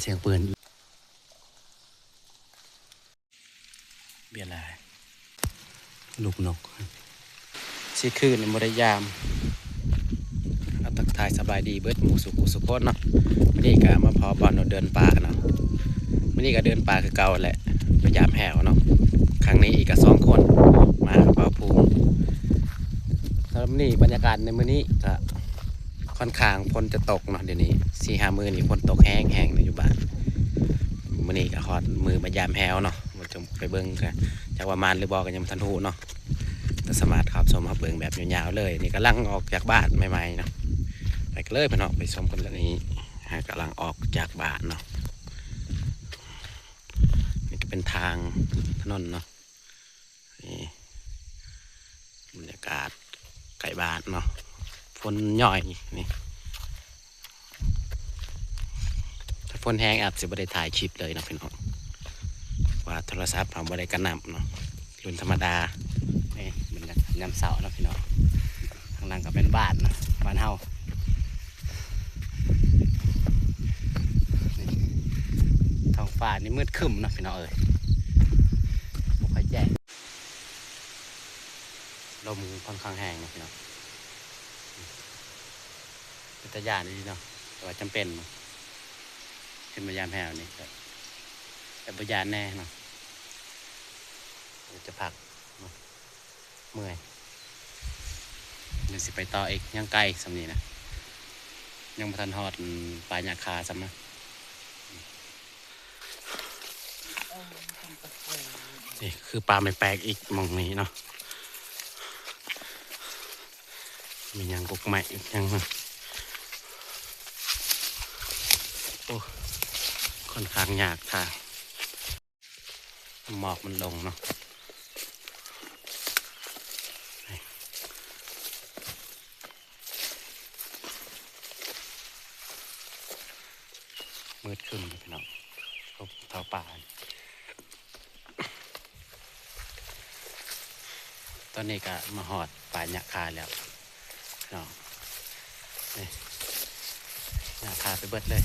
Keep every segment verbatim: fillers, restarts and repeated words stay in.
เสียงปืน เบียร์ลาย ลูกนก สิคืนบ่ได้ยาม เอาทักทายสบายดีเบิดหมู่สุขุสุคนเนาะ มื้อนี้ก็มาพ้อบ่อนเดินป่าเนาะ มื้อนี้ก็เดินป่าคือเก่าแหละ ไปยามแฮวเนาะ ครั้งนี้อีกก็สองคน มากับบ่าวภูมิ สำหรับมื้อนี้บรรยากาศในมื้อนี้ก็ค่อนข้างฝนจะตกเนาะ เดี๋ยวนี้สี่ห้ามื้อนี้ฝนตกแฮงๆ นะอยู่บ้าน มื้อนี้ก็ฮอดมื้อมายามแฮวเนาะ บ่จงไปเบิ่งก็จักว่าหมานหรือบ่ก็ยังบ่ทันฮู้เนาะ แต่สามารถรับชมรับเบิ่งแบบยาวๆเลย นี่กำลังออกจากบ้านใหม่ๆเนาะ ไปกันเลยพี่น้อง ไปชมกันเลย นี่ฮะ กำลังออกจากบ้านเนาะ นี่ก็เป็นทางถนนเนาะ นี่บรรยากาศใกล้บ้านเนาะ ฝนย่อยนี่ ถ้าฝนแฮงอาจสิบ่ได้ถ่ายคลิปเลยเนาะพี่น้อง ว่าโทรศัพท์เราบ่ได้กระหน่ำเนาะ รุ่นธรรมดา นี่บรรยากาศยามเช้าเนาะพี่น้อง ทางนั้นก็เป็นบ้านเนาะ บ้านเฮา นี่ท้องฟ้านี่มืดครึ้มเนาะพี่น้องเอ้ย บ่ค่อยแจ้ง ลมค่อนข้างแฮงเนาะพี่น้อง เป็นตาย้านอีหลีเนาะ แต่ว่าจำเป็นเนาะ ขึ้นมายามแฮวนี่ก็ แต่บ่ย้านแน่เนาะ เดี๋ยวจะพักเนาะ เมื่อย เดี๋ยวสิไปต่ออีก ยังไกลส่ำนี้นะ ยังบ่ทันฮอด อืม ป่าหญ้าคาซ้ำนะ นี่คือป่าไม้แปลกอีกหม่องนี้เนาะ มีหยังกกไม้อีกหยังนะ โอ้ ค่อนข้างยากทาง หมอกมันลงเนาะ มืดครึ้มเลยพี่น้อง พบเท้าป่า ตอนนี้ก็มาฮอดป่าหญ้าคาแล้วพี่น้อง นี่ หญ้าคาไปเบิดเลย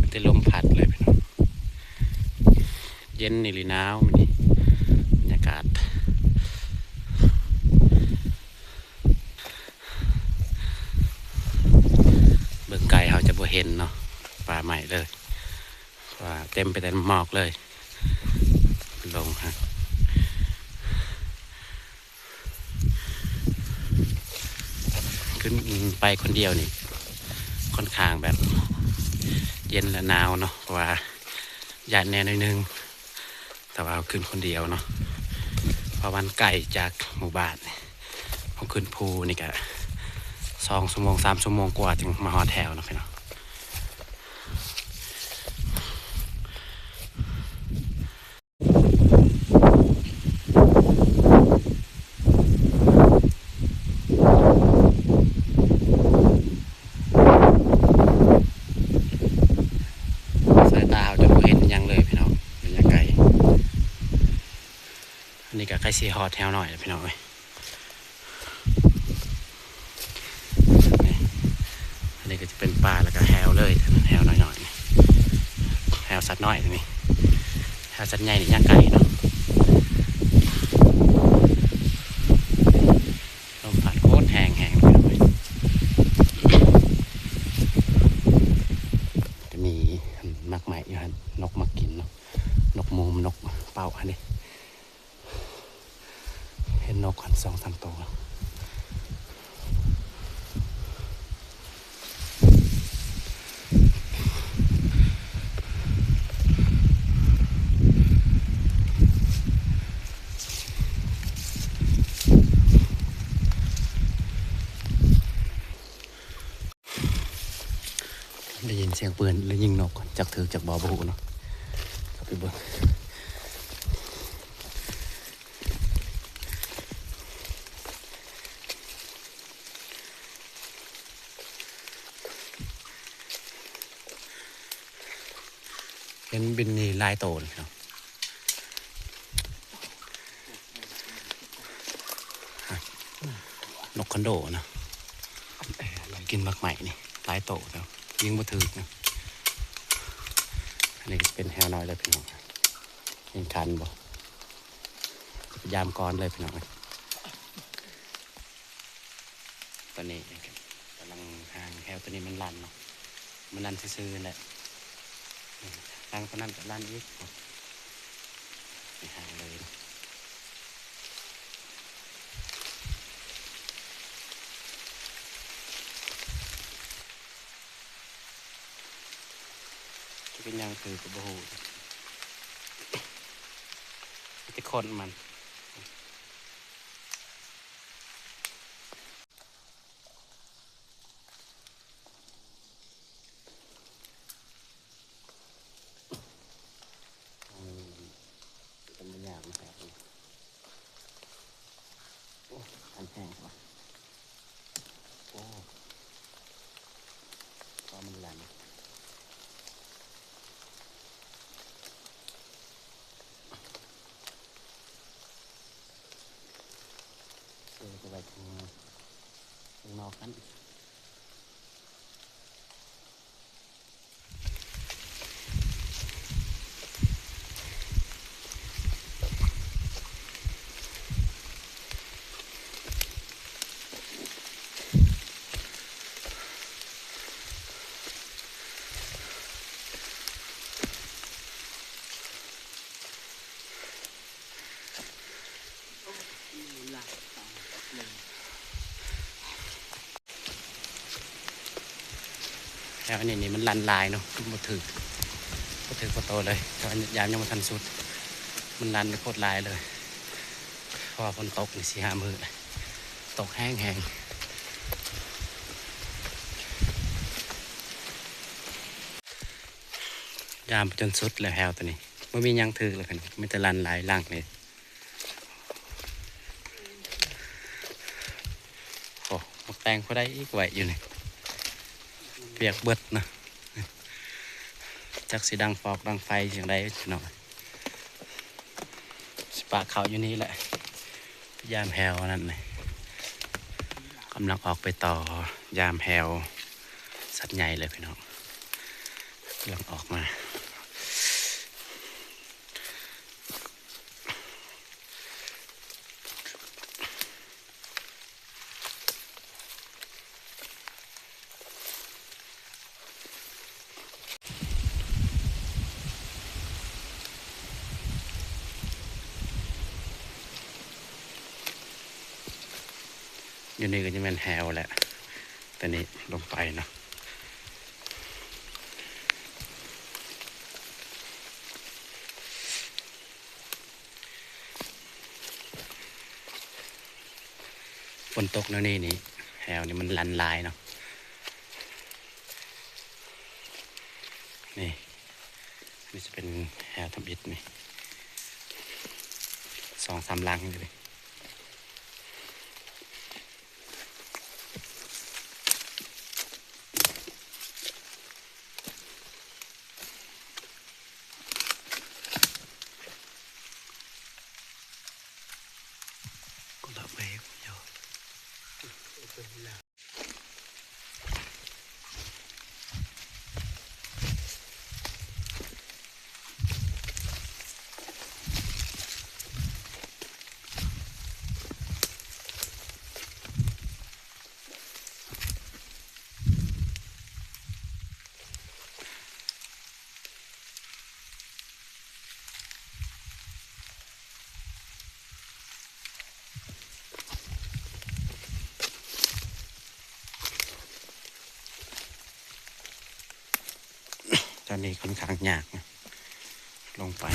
แต่ลมพัดเลยพี่น้อง เย็นนี่หรือหนาวมื้อนี้ บรรยากาศ เบิ่งไกลเฮาจะบ่เห็นเนาะ ป่าไม้เลย เพราะว่าเต็มไปแต่หมอกเลย ลงฮะ ขึ้นไปคนเดียวนี่ ค่อนข้างแบบ เย็นและหนาวเนาะ เพราะว่าย้านแน่หน่อยนึง แต่ว่าขึ้นคนเดียวเนาะ เพราะมันไกลจากหมู่บ้าน เฮาขึ้นภูนี่ก็สองชั่วโมง สามชั่วโมงกว่าจึงมาฮอดแฮวเนาะพี่น้อง สายตาเฮาจะบ่เห็นหยังเลยพี่น้อง ระยะไกล อันนี้ก็ใกล้สิฮอดแฮวน้อยแล้วพี่น้องเอ้ย นี่ อันนี้ก็จะเป็นป่าแล้วก็แฮวเลย อันนั้นแฮวน้อยๆ แฮวสัตว์น้อยนี่ แฮวสัตว์ใหญ่นี่ย่างไกลเนาะ ลมพัดโคตรแฮงๆ พี่น้องเอ้ย จะมีหมากไม้อยู่หั่น นกมากินเนาะ นกมูม นกเป้าหั่นนี่ เห็นนกหั่นสองสามตัว ได้ยินเสียงปืนและยิงนก จักถืกจักบ่ บ่ฮู้เนาะ เข้าไปเบิ่ง เห็นบินนี่หลายโตเลยเนาะ นกคอนโดนะ กินหมากไหม้นี่ หลายโตนะ ยิงบ่ถืกนะ อันนี้ก็สิเป็นแฮวน้อยเลยพี่น้อง ยิงคันบ่ ยามก่อนเลยพี่น้อง ตอนนี้กำลังห่างแฮวตัวนี้มันลั่นเนาะ มันลั่นซื่อๆแหละ ห่างตัวนั้นก็ลั่นอีก ไปห่างเลย จะเป็นหยังคือก็บ่ฮู้ มีแต่ขนมัน อืม เป็นบางอย่างนะครับ โอ้ คันแห้งว่ะ โอ้ ก็มันแหลม เออ ก็ไปทาง ทางนอกกัน แล้วอันนี้นี่มันลั่นหลายเนาะ บ่ถืก บ่ถืกบ่โตเลย แต่ว่ายามยังบ่ทันสุด มันลั่นโคตรหลายเลย เพราะว่าฝนตกนี่สี่ห้ามื้อเลย ตกแฮงๆ ยามจนสุดแล้วแฮวตัวนี้ บ่มีหยังถืกเลยพี่น้อง มีแต่ลั่นหลายหลังเลย โอ้ หมากแตงผู้ใดอีกไว้อยู่นี่ เปียกเบิดนะ จักสิดังฟอกดังไฟจั่งใดพี่น้อง สิปะเขาอยู่นี่แหละ ยามแฮวนั่นนี่ กำลังออกไปต่อ ยามแฮว สัตว์ใหญ่เลยพี่น้อง กำลังออกมา อยู่นี่ก็จะแม่นแฮวแหละ ตอนนี้ลงไปเนาะ ฝนตกแนวนี้นี่ แฮวนี่มันลันหลายเนาะ นี่ นี่จะเป็นแฮวทำอิฐนี่ สองสามหลังอยู่เลย คนละเวฟอยู่ ตอนนี้ค่อนข้างยากนะ ลงไป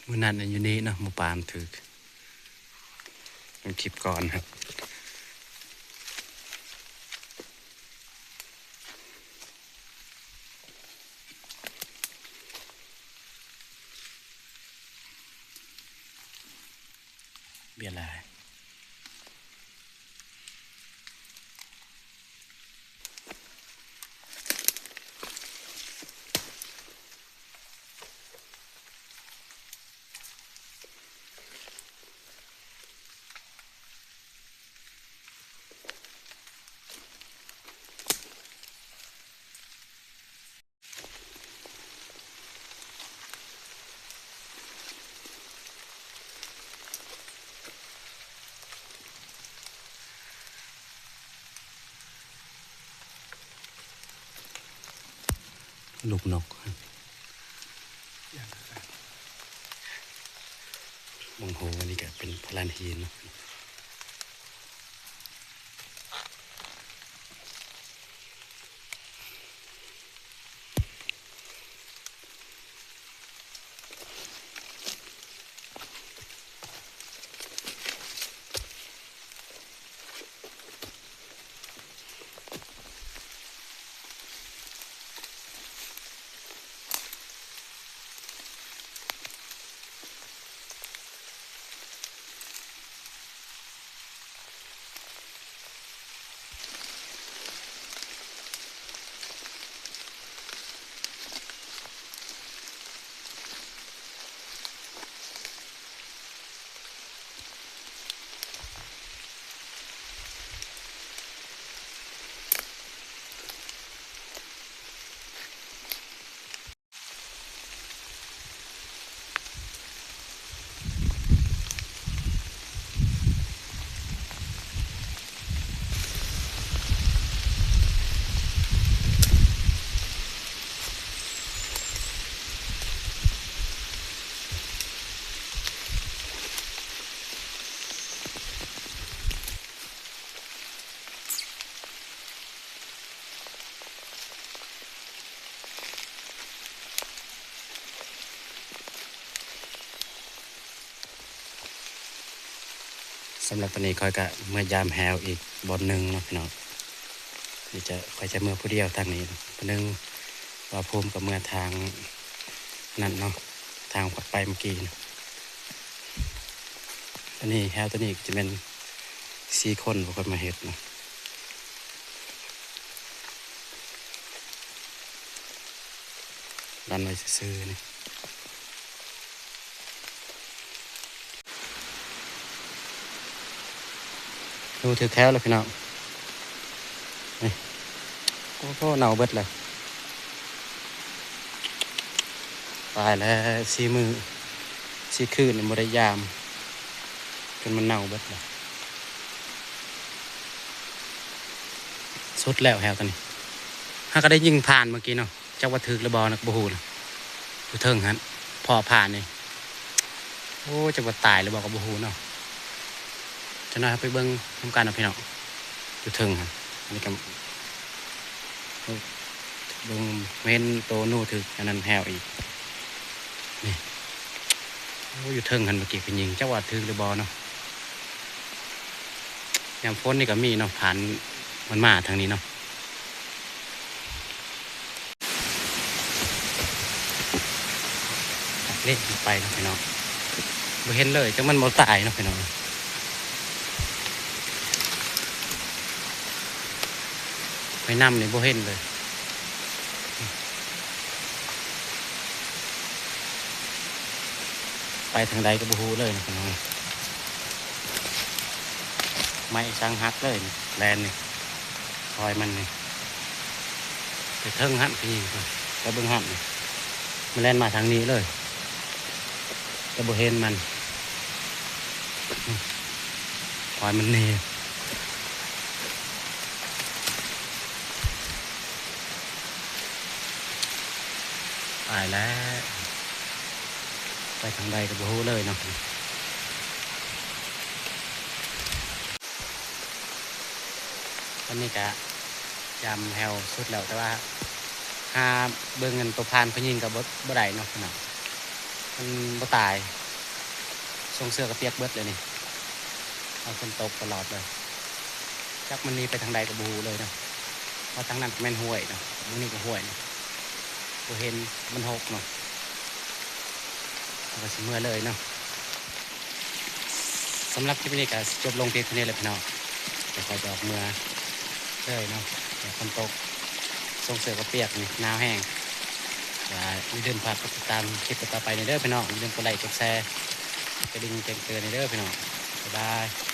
มื้อนั้นน่ะอยู่นี่เนาะ หมู่ปามันถืก เป็นคลิปก่อนครับ เ ลูกนก บางโหอันนี้ก็เป็นพลานหินเนาะ สำหรับตอนนี้ข้อยก็เมือยามแฮวอีกบ่อนหนึ่งเนาะพี่น้อง นี่จะ ข้อยจะเมือผู้เดียวทางนี้เนาะ ผู้หนึ่ง บ่าวภูมิก็เมือทางนั่นเนาะ ทางข้อยไปเมื่อกี้นะ อันนี้แฮวตัวนี้ก็จะเป็นสี่คนพวกข้อยมาเฮ็ดเนาะ ดันไว้ซื่อๆนี่ หนูถืกแฮวแล้วพี่น้อง นี่ โอ้โห เน่าเบิดเลย ตายแล้ว สี่มื้อ สี่คืนนี่บ่ได้ยาม จนมันเน่าเบิดเลย สุดแล้วแฮวตัวนี้ หากก็ได้ยิงผ่านเมื่อกี้เนาะ จักว่าถืกหรือบ่นะก็บ่ฮู้นะ อยู่เทิงหั่น พ้อผ่านนี่ โอ้ จักว่าตายหรือบ่ก็บ่ฮู้เนาะ จักหน่อยเฮาไปเบิ่งนำกันเนาะพี่น้อง อยู่เทิงหั่น อันนี้ก็ เบิ่ง เห็นโตหนูถืกอันนั้นแฮวอีก นี่ โอ้ อยู่เทิงหั่นเมื่อกี้ก็ยิง จักว่าถืกหรือบ่เนาะ ยามฝนนี่ก็มีเนาะ ผ่านมันมาทางนี้เนาะ เล่นไปเนาะพี่น้อง บ่เห็นเลย จักมันบ่ตายเนาะพี่น้อง ไปนำนี่บ่เห็นเลย ไปทางใดก็บ่ฮู้เลยนะพี่น้อง ไม้สังหักเลยนี่ แลนนี่ รอยมันนี่ ไปเทิงหั่นพี่ ไปเบิ่งหั่นนี่ มันแล่นมาทางนี้เลย แต่บ่เห็นมัน รอยมันนี่ ตายแล้ว ไปทางใดก็บ่ฮู้เลยเนาะ ตอนนี้ก็ยามแฮวสุดแล้ว แต่ว่าหาเบิ่งอันตัวผ่านเขายิงก็บ่ บ่ได้เนาะพี่น้อง มันบ่ตาย ส่งเสื้อก็เปียกเบิดเลยนี่ เอาฝนตกตลอดเลย จักมันหนีไปทางใดก็บ่ฮู้เลยเนาะ เพราะทางนั้นก็แม่นห้วยเนาะ มื้อนี้ก็ห้วยเนาะ บ่เห็น มันหกเนาะ เฮาก็สิเมือเลยเนาะ สำหรับคลิปนี้ก็สิจบลงเพียงเท่านี้แหละพี่น้อง เดี๋ยวข้อยจะออกเมือเลยเนาะ เดี๋ยวฝนตก ส่งเสื้อก็เปียกนี่ หนาวแฮง ก็อย่าลืมฝากกดติดตามคลิปต่อๆไปนี่เด้อพี่น้อง อย่าลืมกดไลค์ กดแชร์ กระดิ่งแจ้งเตือนนี่เด้อพี่น้อง บ๊ายบาย